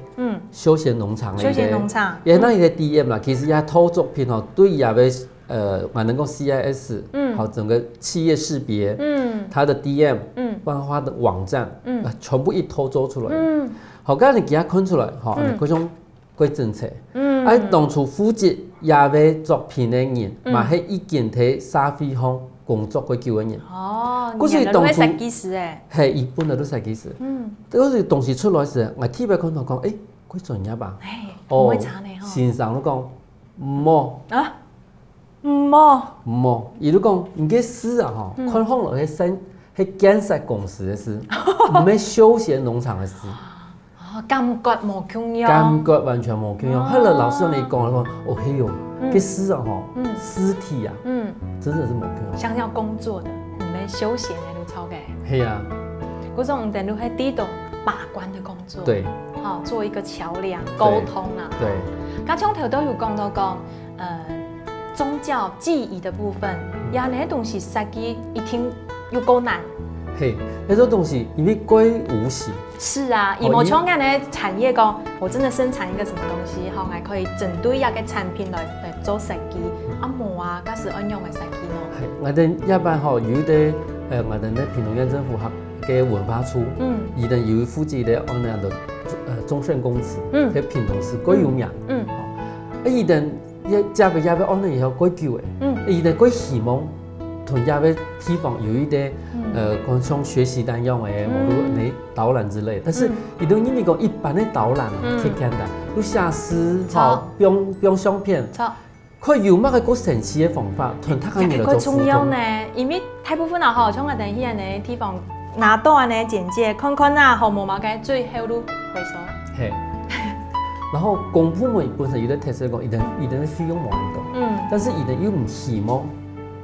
休閒農場个一個，休閒農場，也那一個D M啦，其實這套作品吼，對這位 呃，𠊎等講C I S，好，整個企業識別，它的D M，包括它的網站，啊，全部一套做出來。好，該恁樣佢看出來，吼，恁樣各種蓋整齊。啊，當初負責這位作品个人，嘛係已經在社會上工作蓋久个人。哦，故所當初，原來係設計師欸。係，佢本來就設計師。故所當時出來時，𠊎特別看到講，欸，蓋專業啊。係，哦，毋會差呢，吼。先生就講，無。啊？ 無。無，佢就講，你个字啊吼，看上來係生，係建設公司个字，毋係休閒農場个字。哦，感覺無共樣。感覺完全無共樣。後來老師恁樣講，講，哦，係喲，个字啊吼，字體啊，真的是無共樣。像要工作的，毋係休閒个，就超个。係啊。故所𠊎等就係這種把關的工作，對，好，做一個橋樑，溝通啊。對。剛才頭都有講到講， 呃，宗教記憶的部分，這兜東西設計一定有夠難。係，該種東西因為蓋無形。是啊，佢無像恁樣个產業講，我真的生產一個什麼東西，吼，𠊎可以針對這個產品來來做設計。啊無啊，該係恁樣个設計咯。係，𠊎等這擺吼，有一個，呃，𠊎等个屏東縣政府个文化處，嗯，佢等有負責个恁樣个，呃，忠聖公祠，嗯，在屏東市蓋有名，嗯，啊佢等 也，這擺也愛安到以後蓋久欸。嗯。佢等蓋希望同這個地方有一個，呃，講像學習單樣欸，無論你導覽之類。但是佢等認為講一般个導覽啊，嗯，太簡單，就寫字，著，吼，放，放相片，著，看有麼个較神奇个方法，同大家人來做互動。這個較重要呢，因為 大部分啊吼，像𠊎等去恁樣个地方，拿到恁樣个簡介，看看啊，吼，無麼个，最後就回收。係。然後公部門本身有個特色講，佢等，佢等个費用無恁多，嗯，但是佢等又毋希望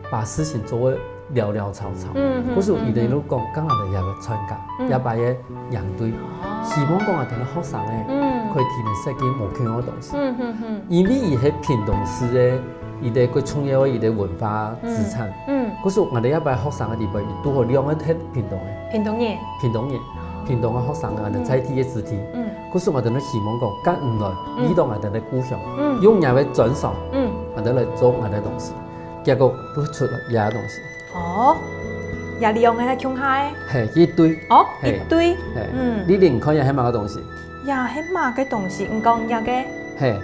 把事情做到潦潦草草，嗯，嗯，故所佢等就講，嗯，嗯，剛好來這個參加，嗯，這擺个營隊，哦，希望講𠊎等个學生欸，嗯，可以提前設計無共樣个東西，嗯，嗯，嗯，因為佢係屏東市个 一個蓋重要个一個文化資產。嗯，嗯。故所𠊎等這擺學生个裡背，堵好兩個係屏東个。屏東人。屏東人，哦，屏東个學生啊，嗯，在地个子弟。嗯。故所𠊎等都希望講，該毋來，嗯，回到𠊎等个故鄉，嗯，用𠊎个專長，嗯，𠊎等來做𠊎个東西，結果都出來這東西。哦，這兩個係共下个？係，一對。哦，係，一對。係，嗯，你另看這係麼个東西？ 也係麼个東西？你講這個？係，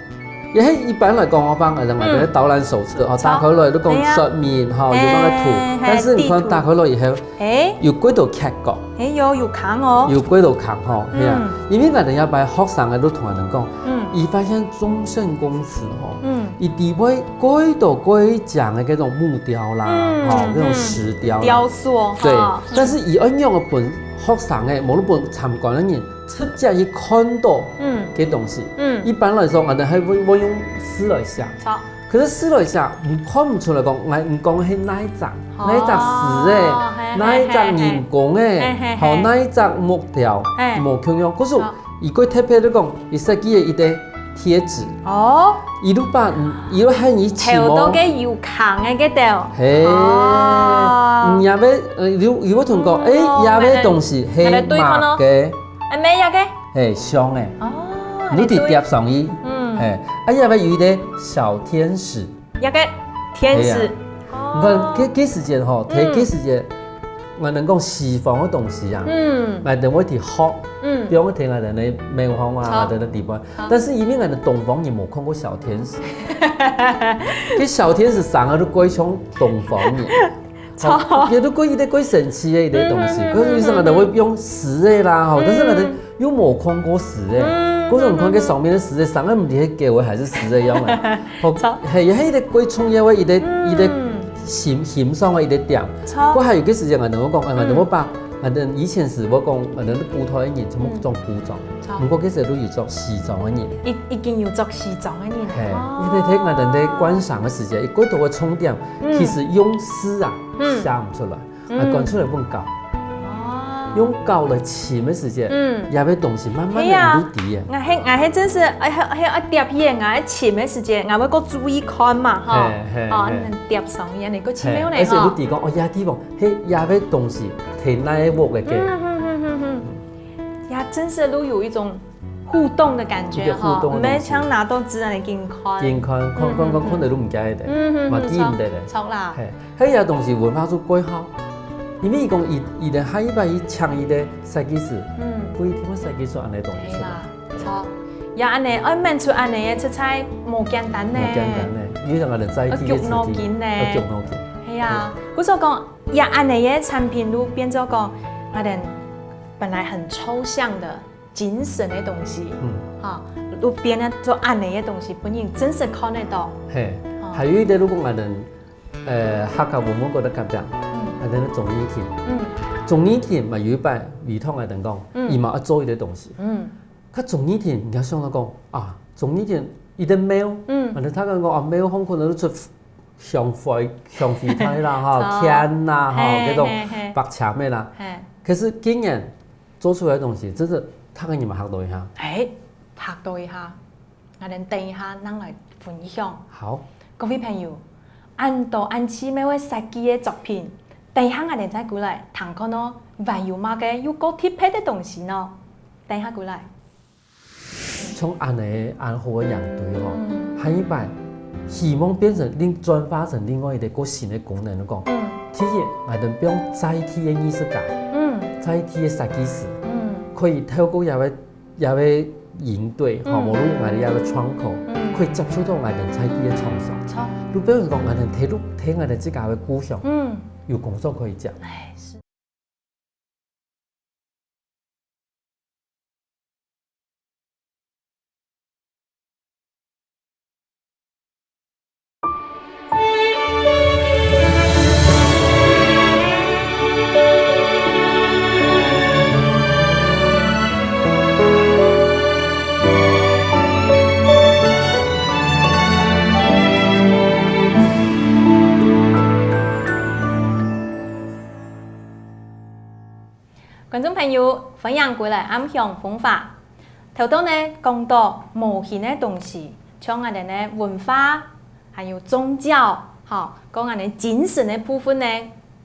也係一般來講个話，𠊎等个導覽手冊，嗯，哦，著，打開來就講說明，吼，係啊，有麼个圖，係，但是你看，係，地圖，打開來以後，係，有幾多缺角，係，有，有空哦，有幾多空吼，係啊，嗯，因為𠊎等這擺學生个就同𠊎等講，嗯，佢發現忠聖公祠吼，嗯，佢裡背幾多幾靚个該種木雕啦，嗯，吼，該種石雕啦，雕塑，對，吼，嗯，但是佢愛仰般分學生个，無論分參觀个人， 直接去看到，嗯，个東西。嗯，一般來說，𠊎等還會，會用字來寫。著。可是字來寫，你看毋出來講，𠊎，你講个係哪一隻，哦，哪一隻字欸，係，哪一隻人工欸，係，係，係，吼，哪一隻木雕，係，無共樣。可是，著，佢个特別就講，佢設計个一个貼紙，哦，佢就把，嗯，佢就喊佢起毛。頭到个有空个該兜。嘿，哦。嗯，也會，呃，有，有个同講，哦，欸，也會東西，嘿，拿來對看哦。嘛个，欸，沒有个。嘿，像欸，哦，你得貼上去，嗯。嘿，啊，也會有一个小天使。 一个天使。係啊。哦。你看，該，該時節吼，嗯。在該時節，𠊎等講西方个東西啊，嗯。𠊎等會去學，嗯。比方講𠊎等个廟方啊，著。𠊎等个地方。著。但是因為𠊎等東方人無看過小天使，該小天使生个都過像東方人。著。吼，佢都過一个過神奇个一个東西，嗯，嗯，嗯，可是有時候𠊎等會用石个啦，吼，嗯。但是𠊎等 又無看過獅仔，嗯，故所你看該上面个獅仔，生个毋知係狗仔還係獅仔樣个。好，著。係，係一个過重要个一个，嗯。一个欣，欣賞个一个點。著。過還有个時節，𠊎等會講，啊，𠊎等會把，嗯。𠊎等以前係會講，𠊎等古代个人全部裝古裝，嗯。著。毋過該時都有著西裝个人。已，已經有著西裝个人。係，哦。因為在𠊎等在觀賞个時節，一過多个重點，嗯。其實用字啊，嗯。寫毋出來。 啊，嗯。講出來分教。哦。用教來尋个時節，嗯。也會東西慢慢个係啊。有底个。𠊎係，𠊎係真係，哎，係，係愛貼去个，𠊎愛尋个時節，𠊎會過注意看嘛，吼。係，係，哦，係。恁樣貼上去，恁樣過奇妙呢，係，而且吼。你知講，哦，這地方，嘿，也會東西，提哪个屋个个。嗯，嗯，嗯，嗯，嗯。也真係都有一種 互動个感覺吼，一个互動个東西。毋係像拿到紙恁樣緊看。緊看，看，看，看，嗯，嗯，看到都毋記得，嗯，嗯，嘛記毋得咧。著啦。嘿，該樣東西文化就過好，因為佢講佢，佢等下一擺去請佢个設計師，嗯。不一定會設計出恁樣東西出來。係啦，著。也恁樣，愛愐出恁樣个，實在無簡單呢。無簡單呢，因為𠊎等在地个事情，愛動腦筋呢。愛動腦筋。係啊，嗯。故所講，也恁樣个產品就變做講，𠊎等本來很抽象的 精神个東西，嗯。吼，就變做恁樣个東西，分人真實看得到。嘿，哦。還有一點，如果𠊎等，呃，客家文物館个隔壁，嗯。𠊎等个忠義亭，嗯。忠義亭嘛有一擺，委託𠊎等講，嗯。佢嘛愛做一個東西。嗯。該忠義亭，人家想到講，啊，忠義亭一個廟，嗯。𠊎等大家講，啊，廟方可能都出香灰，香灰袋啦，吼，著。錢啦，吼，嘿，該種嘿，嘿。白錢个啦。嘿。可是今年 做出來个東西，真係逐個人嘛嚇到一下。欸，嚇到一下，𠊎等等一下正來分享。好。各位朋友，恁多恁奇妙个設計个作品，等一下𠊎等再過來聽看哦，還有麼个又過特別个東西呢？等一下過來。像恁樣恁好个營隊吼，嗯。下一擺希望變成另，轉化成另外一個過新个功能，講，嗯。第一，𠊎等放在地个藝術家，嗯。在地个設計師，嗯。可以透過這個 這個營隊，吼，嗯。無論𠊎等這個窗口，嗯。可以接觸到𠊎等在地个廠商。著。就比如講，𠊎等在地，在𠊎等自家个故鄉，嗯。有工作可以接。欸，是。 觀眾朋友，歡迎歸來暗香風華。頭到呢，講到無形个東西，像𠊎等个文化，還有宗教，吼，講𠊎等精神个部分呢，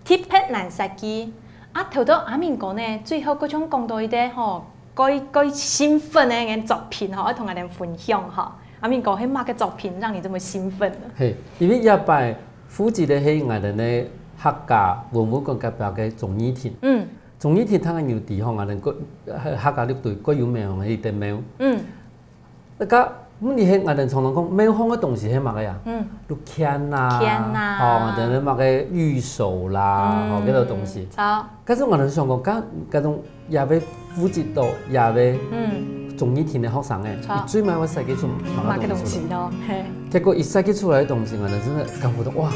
特別難設計。啊，頭到阿明哥呢，最後各種講到一個吼，蓋，蓋興奮个作品吼，愛同𠊎等分享吼。阿明哥，係麼个作品讓你這麼興奮呢？嘿，因為這擺負責个係𠊎等个客家文物館隔壁个忠義亭。嗯。 忠義亭頭下有地方，𠊎等个，客家六堆个有名个一個廟。嗯。該个問題係𠊎等常常講，廟方个東西係麼个呀？嗯。就錢啦，錢啦。吼，𠊎等个麼个御守啦，嗯。吼，這種東西。好。可是𠊎等想講，該，該種也會負責到，也會，嗯。忠義亭个學生欸，好。佢最尾會設計出麼个東西出來？麼个東西咯，嘿。 結果佢設計出來个東西，𠊎等真个感覺到，哇，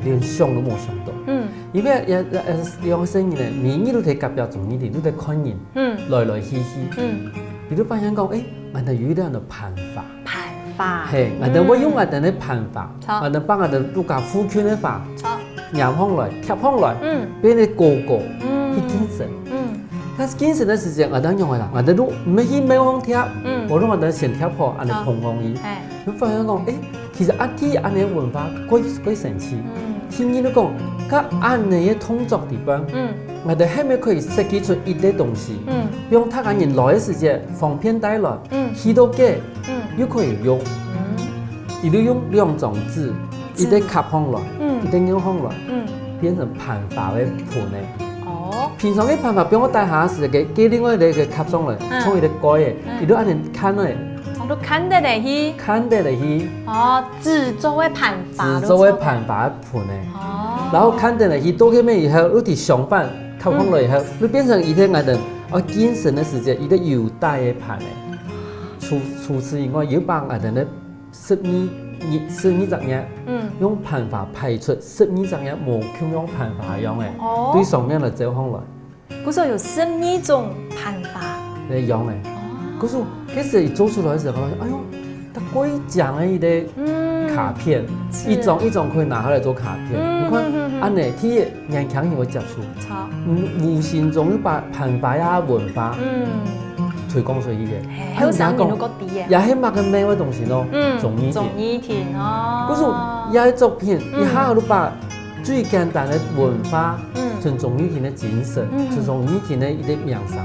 連想都無想到。嗯。因為也，也，也，兩個細人呢，每日都在隔壁忠義亭，都在看人，嗯。來來去去。嗯。佢就發現講，欸，𠊎等有一個恁樣个盤花。盤花。嘿，𠊎等會用𠊎等个盤花，嗯。好。𠊎等把𠊎等自家附近个花，好。拈上來，貼上來，嗯。變得高高，嗯。去競爭。嗯。但是敬神个時節，𠊎兜仰仔啦，𠊎兜就毋係去廟項貼，嗯。無論𠊎兜先貼好，恁樣捧上去。哎。你發現講，哎，其實啊，第一恁樣文化過，過神奇。嗯。第二，你講，該恁樣个動作地方，嗯。𠊎兜係毋係可以設計出一個東西，嗯。比如大家人來个時節，方便帶來，嗯。去到該，嗯。又可以用。嗯。佢就用兩張紙， 一個合上來，嗯。一個拗上來，嗯。變成盤花个盆仔。哦。平常个盤花放到底下時，該，該另外一個合上來，嗯。像一個蓋仔，嗯。佢就恁樣崁仔。哦，就崁得來去。崁得來去。哦，紙做个盤花，紙做个盤花个盆仔。哦。然後崁得來去，倒去面以後，又提相反，合上來以後，嗯。就變成一個𠊎兜，哦，敬神个時節，一個有底个盤仔。除，除此以外，又幫𠊎兜个 十二日，十二隻月，嗯。用盤花排出十二隻月無共樣盤花樣仔，哦。對上面來照上來。故所有十二種盤花。个樣仔。哦。故所，該時佢做出來个時候，發現，哎喲，佢蓋靚个一個，嗯。卡片，是。一張一張可以拿下來做卡片。嗯，你看，嗯，嗯，嗯。恁樣，第一，年輕人會接觸。 著。嗯，無形中又把盤花啊文化，嗯。推廣出去个。嘿，啊，後生人都過知个。也係麼个廟个東西咯，嗯，忠義亭。忠義亭哦。故所，這个作品，嗯。一下就把最簡單个文化，嗯。同忠義亭个精神，嗯。同忠義亭个一個名聲，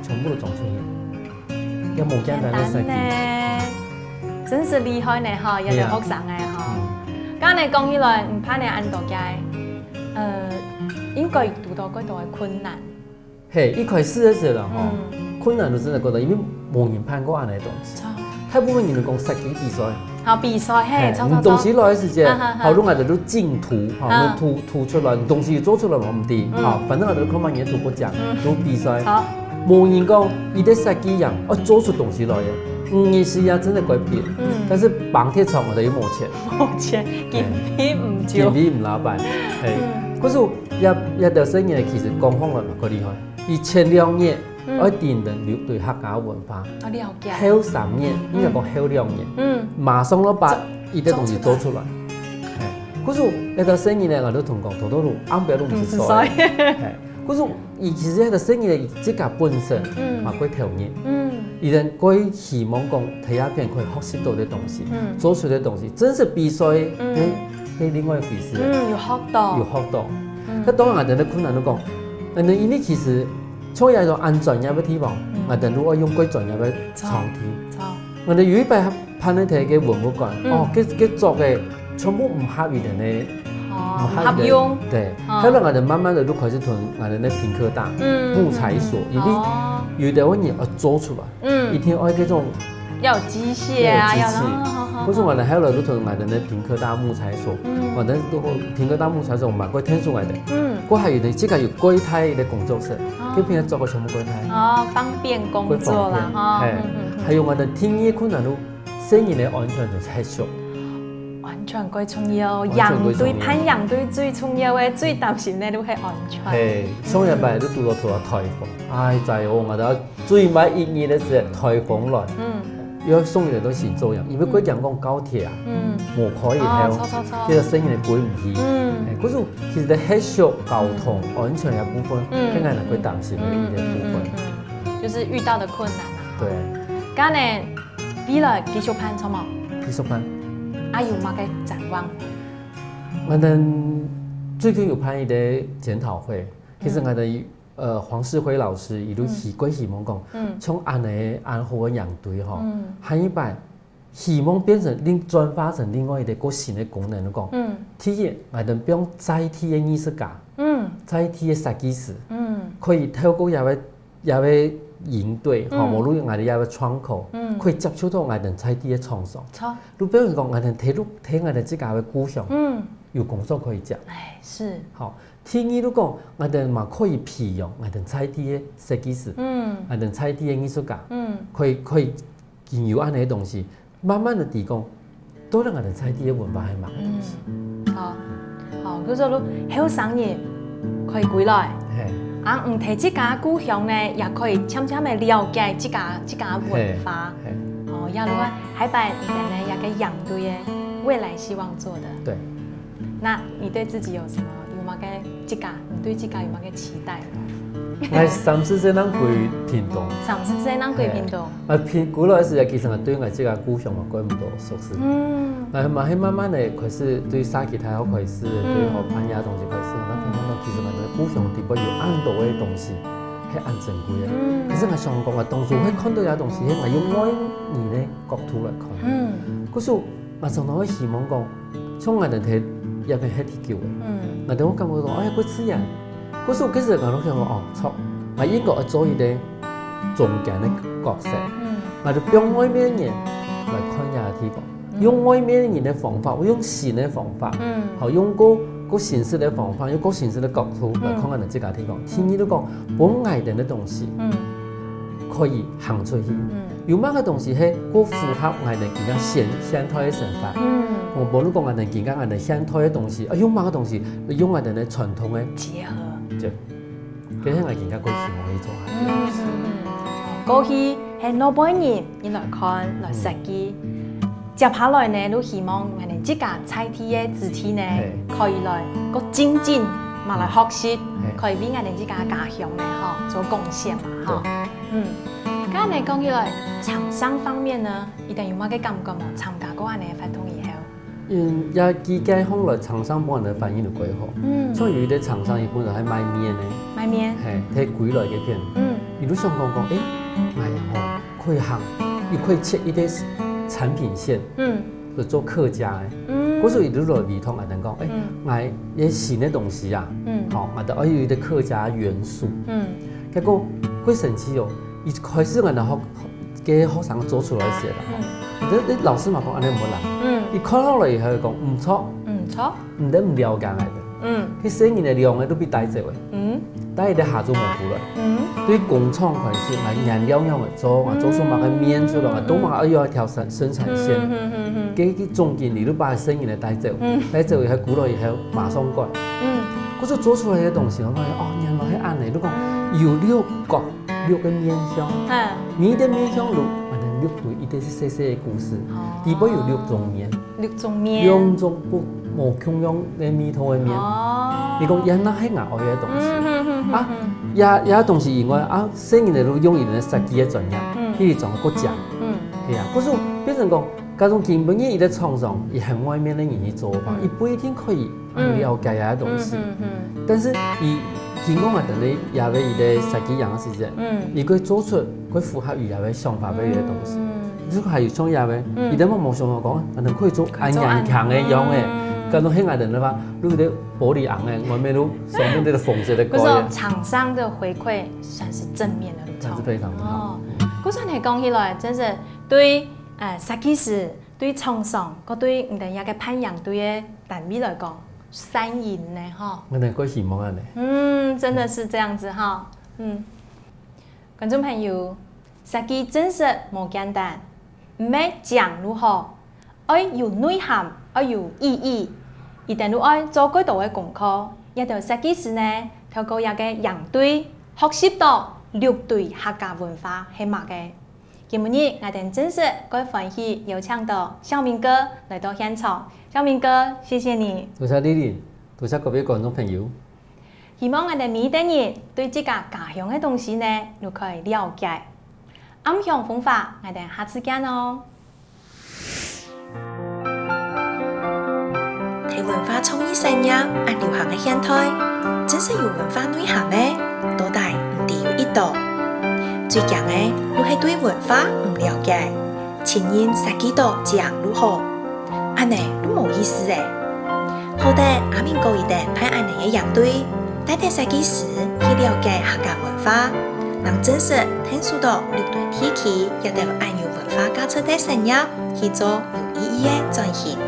全部都裝出去。 也無簡單个設計。簡單呢，真是厲害呢吼，這個學生仔吼。係啊。嗯。剛才講起來，你辦了恁多屆，呃，應該堵到幾多个困難。嘿，一開始个時候啦吼，嗯。困難就真个覺得，因為無人辦過恁樣个東西。著。大部分人都講設計比賽， 好，比賽，嘿，嘿，著，著，著。你東西來个時節，啊，哈，哈。好，用𠊎兜个競圖，哈，啊。你圖，圖出來，你東西做出來無問題，嗯。好，反正𠊎兜看嘛，你个圖過獎，嗯。就比賽。好。無人講，一個設計人，哦，做出東西來个。嗯，你是也真个改變。嗯。但是綁鐵廠𠊎兜又無錢。無錢，經費毋夠。經費毋罅擺，嘿。嗯。可是也，也得生意呢，其實講起來嘛，較厲害。佢前兩年， 嗯。愛定定了解客家文化。哦，了解。後三年，嗯。應該講後兩年，嗯。馬上就把做，一個東西做出來。做出來。嘿，故所，該兜生意呢，𠊎兜同講，頭頭路，暗晡路毋使睡。毋使睡。嘿，故所，佢其實該兜生意呢，佢自家本身，嗯。嘛，過投入。嗯。佢等過希望講，在這片可以學習到个東西，嗯。做出个東西，真實比賽，嗯。該，該另外一回事。嗯，有學到。有學到。嗯。該當然，𠊎兜个困難就講，𠊎兜因為其實 像這種恁專業个地方，嗯。𠊎兜就愛用過專業个場地。著，著。𠊎兜有一擺辦个在該文物館，嗯。哦，該，該桌个全部毋合佢等个，哦，毋合佢等个，毋合用。對，哦。後來𠊎兜慢慢个就開始同𠊎兜个屏科大，嗯，木材所，嗯，嗯，因為哦。有个人愛做出來，嗯。一定愛這種 要有機械啊，要有機器。要，好，好，好。故所𠊎兜後來就同𠊎兜个屏科大木材所，嗯。𠊎兜都屏科大木材所嘛，過𢯭手𠊎兜。嗯。過還有呢，自家有櫃台个工作室，哦。該片做个全部櫃台。哦，方便工作啦，過方便。哈。嘿。嗯，嗯，嗯。還有𠊎兜天氣困難路，生意个安全就係最重要。安全最重要，安全最重要。營隊，辦營隊最重要个，最擔心个就係安全。嘿，上禮拜就堵到大颱風，哎，災禍，𠊎兜 最尾一日个時節，颱風來，嗯。要送佢等到新左營，因為過驚講高鐵啊，嗯。無開以後，哦，著，著，著。這個生意會飛毋起。嗯。哎，故所其實在黑色交通，嗯。安全个部分，嗯。現在人會擔心个一個部分。嗯，嗯，嗯，嗯。就是遇到的困難啊。對。該呢，未來繼續辦著無？繼續辦。啊，有麼个展望？𠊎兜最近有辦一個檢討會，其實𠊎兜 呃，黃世輝老師，佢就希，嗯。過希望講，嗯。像恁樣恁好个營隊吼，嗯。下一擺希望變成另，轉化成另外一個過新个功能，講，嗯。第一，𠊎兜放在地个藝術家，嗯。在地个設計師，嗯。可以透過這個，這個營隊，吼，嗯。無論𠊎兜這個窗口，嗯。可以接觸到𠊎兜在地个廠商。著。就比如講，𠊎兜在路，在𠊎兜自家个故鄉，嗯。有工作可以接。哎，是。好， 第二，就講，𠊎兜嘛可以培養𠊎兜在地个設計師，嗯。𠊎兜在地个藝術家，嗯。可以，可以經由恁樣个東西，慢慢个提供，到底𠊎兜在地个文化係麼个東西。嗯。好，好，就係講後生人可以歸來，嘿。啊，毋在自家故鄉呢，也可以漸漸个了解自家，自家文化。嘿，嘿。哦，也如果下擺你等呢，也个營隊个未來希望做的。對。 那你對自己有什麼，有麼个自家，你對自家有麼个期待嗎？ 𠊎三十歲正歸屏東。三十歲正歸屏東。啊，屏，歸來時其實𠊎對𠊎自家故鄉嘛，過毋多熟悉。嗯。𠊎嘛，係慢慢个開始對社區大學開始，嗯。對學攀岩東西開始，𠊎發現到其實𠊎个故鄉底背有恁多个東西，係恁珍貴个。嗯。可是𠊎想講啊，當初會看到這東西，係𠊎用外人个角度來看。嗯。可是𠊎常常會希望講，像𠊎等在這片歇忒久个，嗯。𠊎等會感覺講，哎呀，過自然。 故所其實𠊎都想講，哦，著，𠊎應該愛做一個中間个角色。嗯。𠊎就用外面人來看這個地方，嗯。用外面人个方法，𠊎用新个方法，嗯。好，用過，過新式个方法，用過新式个角度來看𠊎等這個地方。嗯。第二就講，分𠊎等个東西，嗯。可以行出去。嗯。有麼个東西係過符合𠊎等今个現，現代个生活？嗯。哦，無論講𠊎等今个𠊎等現代个東西，啊，用麼个東西，用𠊎等个傳統个。結合。對。 這係𠊎今个過去無去做下。嗯，嗯，嗯。過去係外背人，你來看，來設計。嗯。接下來呢，就希望𠊎等自家在地个子弟呢，嘿。可以來過精進，嘛來學習，嘿。可以為𠊎等自家家鄉呢，吼，做貢獻嘛，吼。對。嗯。該恁樣講起來，廠商方面呢，你等有麼个感覺無？參加過恁樣个活動以後？ 嗯，也幾屆下來，廠商分人个反應就蓋好。嗯。像有一個廠商，佢本來係賣麵个，賣麵。嘿，佢歸來該片，嗯。佢就想講講，誒，𠊎吼，可以行，又可以切一個產品線，嗯。就做客家个。嗯。故所佢就來委託𠊎等講，誒，嗯。𠊎這新个東西啊，嗯。吼，𠊎等愛有一個客家元素。嗯。結果，蓋神奇哦，一開始𠊎等學 該學生做出來个啦。嗯。你，你老師嘛講恁樣毋好啦。嗯。佢看好了以後講，毋著。毋著。你等毋了解𠊎等。嗯。該細人仔兩個都分帶走个。嗯。帶佢兜下晝無過來。嗯。對工廠開始，𠊎原料仰仔做，𠊎做出麼个麵出來，𠊎做麼个，哎喲，一條生，生產線。嗯，嗯，嗯，嗯。該，該總經理就分細人仔帶走。嗯。帶走以後，過來以後，馬上改。嗯。可是做出來个東西，𠊎發現，哦，原來係恁樣。如果有六角 六個面向，嗯。每一個面向就，反正六堆，一定係細細个故事。哦。底背有六種面。六種面。兩種不，無共樣个味道个面。哦。你講，這哪係𠊎愛个東西？嗯，嗯，嗯，嗯，啊，嗯。這，這東西以外，啊，細人仔就用佢等个設計个專業，嗯。去裝个國家。嗯。係啊，故所變成講，假如今晡日佢个廠商，佢喊外面个人去做个話，嗯。佢毋一定可以 嗯。了解這个東西。嗯，嗯，嗯。但是佢經過𠊎等个這位佢个設計樣式，嗯。佢會做出會符合佢這位想法个一个東西。嗯。就還有像這位，嗯。佢等嘛無想到講，可能可以做恁樣強个樣个，嗯。可能係𠊎等个話，就係玻璃罌个，外面就上面个紅色个蓋个。可是哦，廠商的回饋算是正面的，有錯。那是非常的好。哦，故所你講起來，真是對，呃，設計師 對廠商，摎對你等這个攀岩隊个單位來講，三贏呢，吼。𠊎等蓋希望恁樣。嗯，真的是這樣子哈。嗯。觀眾朋友，設計真實無簡單，毋係靚就好，愛有內涵，愛有意義，一定就愛做較多个功課。這兜設計師呢，透過這个營隊，學習到六堆客家文化係麼个。 今晡日𠊎等真實蓋歡喜邀請到孝明哥來到現場。孝明哥，謝謝你。多謝麗麗，多謝各位觀眾朋友。希望𠊎等每一個人對自家家鄉个東西呢，都可以了解。暗香風華，𠊎等下次見哦。 在文化創意產業恁流行个現代，真實有文化內涵个，到底毋知有幾多？最驚个就係對文化毋了解，盡認設計到靚就好，恁樣就無意思了。好得阿明哥佢等辦恁樣个營隊，帶等設計師去了解客家文化，正真實體驗到六堆地區這兜恁有文化價值个產業去做 有意義个轉型。